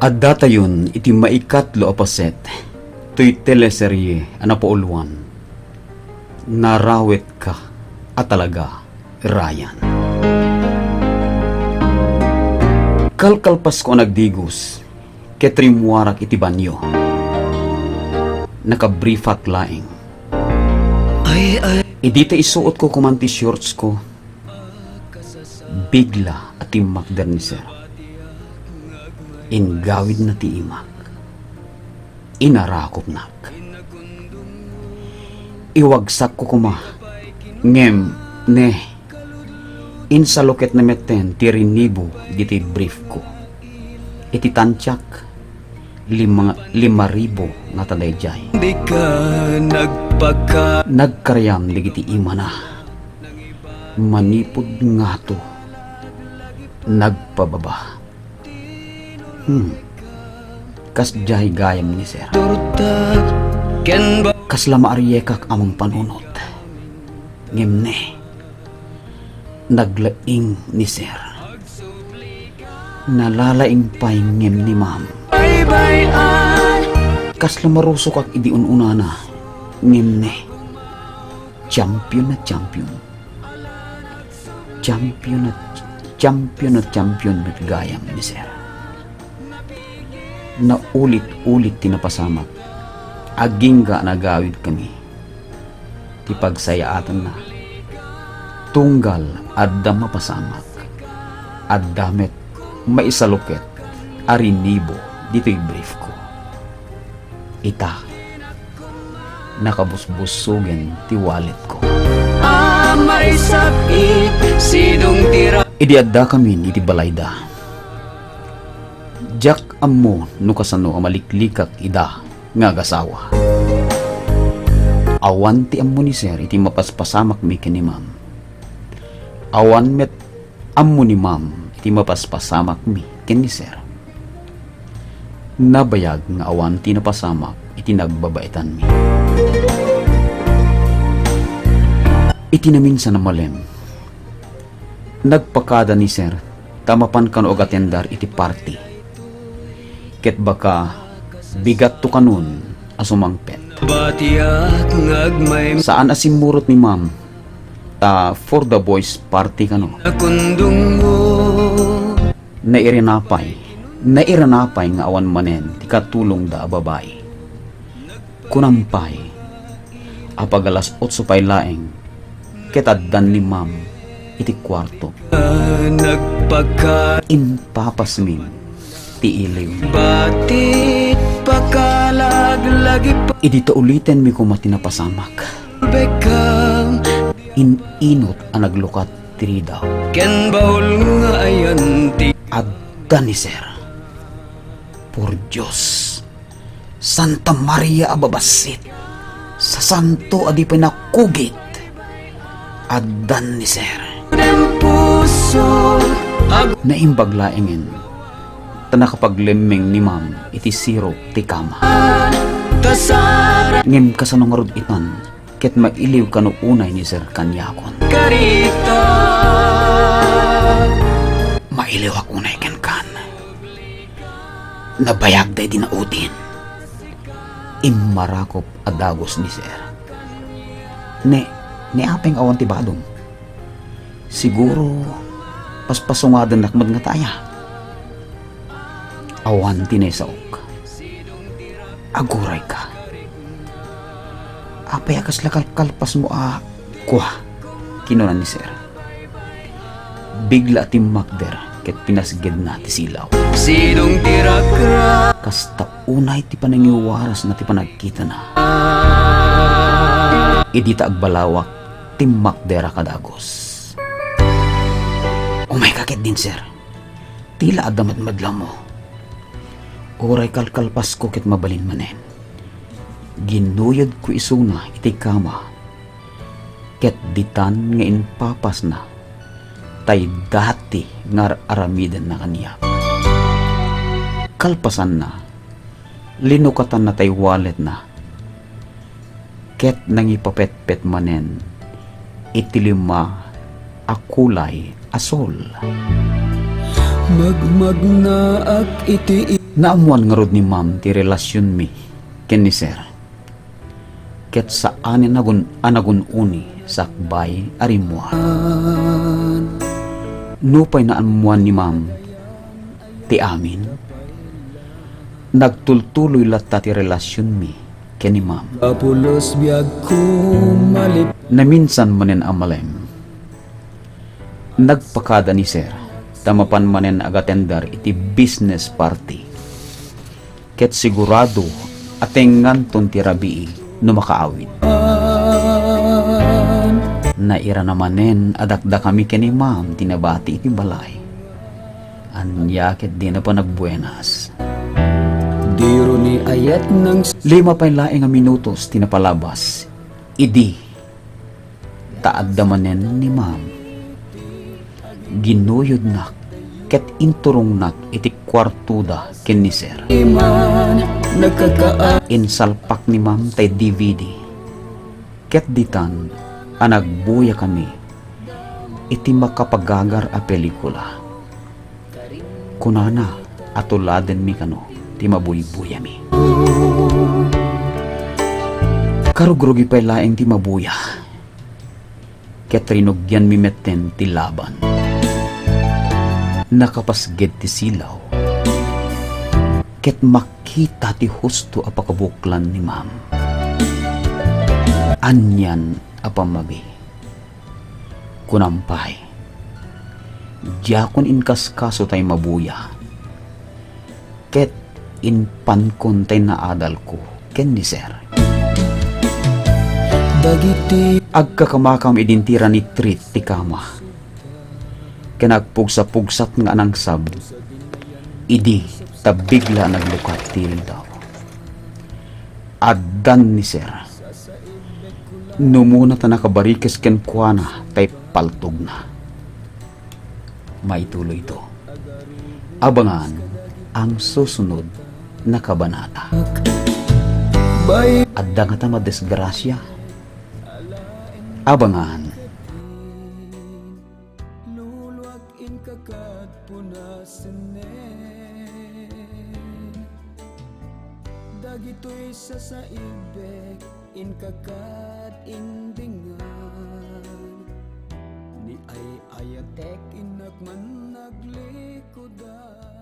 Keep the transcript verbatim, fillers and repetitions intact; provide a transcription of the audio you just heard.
Addatayon iti maikatlo a paset toy teleserye a napauluan, Narawetka a Talaga, Ryan. Kalkalpasko a nagdigos ket rimmuarak iti banio. Nakabriefak laeng. Idi ta isuotko koman ti shortsko, bigla a timmakder ni Sir. Inggawidna ti imak. Inarakopnak. Iwagsakko koma, ngem ne, insaluketna metten ti rinibo ditoy briefko. Iti tantiak, lima, lima ribu ngata daydiay. Dika nagpaka- Nagkariam dagiti imana. Manipud ngato, nagpababa. Hmm. Kasdiay gayam ni Sir. Turta ken ba- Kasla maariekak a mangpanunot. Ngem ne, naglaing ni Sir. Nalalaing pay ngem ni Ma'am. Baybay-an. Kasla marusokak idi un-unana. Ngem ne, champion a champion. Champion a, champion a champion met gayam ni Sir. Naulit-ulit ti napasamak. Agingga a nagawidkami ti pagsayaatanna. Tunggal adda mapasamak, adda met maisaluket a rinibo ditoy briefko. Ita, nakabusbussogen ti walletko. A maisakit, sidong ti ra- Idi addakamin iti balayda, diak ammo no kasano a maliklikak ida nga agasawa. Awan ti ammo ni Sir iti mapaspasamakmi ken ni Ma'am. Awan met ammo ni Ma'am iti mapaspasamakmi ken ni Sir. Nabayag nga awan ti napasamak iti nagbabaetanmi. Iti naminsan a malem, nagpakada ni Sir ta mapan kano agatendar iti party. Ket baka bigatto kanon a sumangpet. Batiak nga agmay- Saan a simmurot ni Ma'am ta for the boys party kano. Nakundungmo. Nairina pay, nairina pay nga awan manen ti katulongda a babai. Kunam pay a pag-alas otso pay laeng ket addan ni Ma'am iti kuarto. Nagpaka- Impapasmin ti iliwmi. Bati pakalaglagi pa- Idi ta ulitenmi koma ti napasamak. Bekam. In-inot a naglukat ti ridaw. Ken baul nga ayan ti- Adda ni Sir. Por Dios. Santa Maria a babassit, sasanto a di pay nakugit, addan ni Sir. Naimbag laengen, ta nakapaglemmeng ni Ma'am iti sirok ti kama. Ngem kasano ngarud itan, ket mailiw kano unay ni Sir kaniakon? Mailiwak unay kenkan. Nabayag daydi naudin. Immarakop a dagus ni Sir. Ne, ni apay nga awan ti badom. Siguro, paspasungadennak met ngata aya. Awan ti naisaok. Agurayka. Apay a kasla kalkalpasmo a kua? Kinuna ni Sir. Bigla a timmakder ket pinasgedna ti silaw. Sidong ti rakrak. Kasta unay ti panangiwarasna ti panagkitana. Idi ta agbalawak, timmakder a kadagus. Umayka ketdin, Sir. Tila adda madmadlawmo. Uray kalkalpasko ket mabalin manen. Ginuyodko isuna iti kama, ket ditan nga impapasna, tay dati nga ar-aramidenna kaniak. Kalpasanna, linukatanna tay walletna, ket nangipapetpet manen iti lima a kulay asul. Magmagnaak iti Naammoan ngarud ni Ma'am ti relasionmi ken ni Sir, ket saanen a nagun-, a nagun-oni sakbay a rimmuar. Nupay naammoan ni Ma'am ti amin, nagtultuloy latta ti relasionmi ken ni Ma'am. Apulos biagko malip- Naminsan manen a malem, nagpakada ni Sir ta mapan manen agatender iti business party. Ket sigurado a tengnganton ti rabii no makaawid. Nairana manen a dakdakami ken ni Ma'am ti nabati iti balay. Ania ket dina panagbuenas. Diro ni ayat nang Lima pay laeng a minutos ti napalabas idi ta adda manen ni Ma'am. Ginuyodnak ket inturongnak iti kuartoda ken ni Sir. Iman nagkakaan. Insalpak ni Ma'am tay D V D. Ket ditan a nagbuyakami iti makapagagar a pelikula. Kunana a tuladenmi kano ti mabuybuyami. Karugrugi pay laeng ti mabuya, ket rinugianmi metten ti laban. Nakapasged ti silaw, ket makita ti husto a pakabuklan ni Ma'am. Anian a pammabi. Kunam pay, diakon inkaskaso tay mabuya, ket inpankon tay naadalko ken ni Sir. Dagiti Agkakamakam idi intira ni treat ti kama, ken agpugsapugsat nga anangsab, idi ta bigla a naglukat ti rintaw. Addan ni Sir. Numona ta nakabarikes kenkuana tay paltogna. Maituloyto. Abangan ang susunod na kabanata. Adda ngata madisgrasya. Abangan. Luluak inka kad punasennen. Dagitoy sasaibek inka kad indingan. Ni ay-ayatek innak man naglikudan.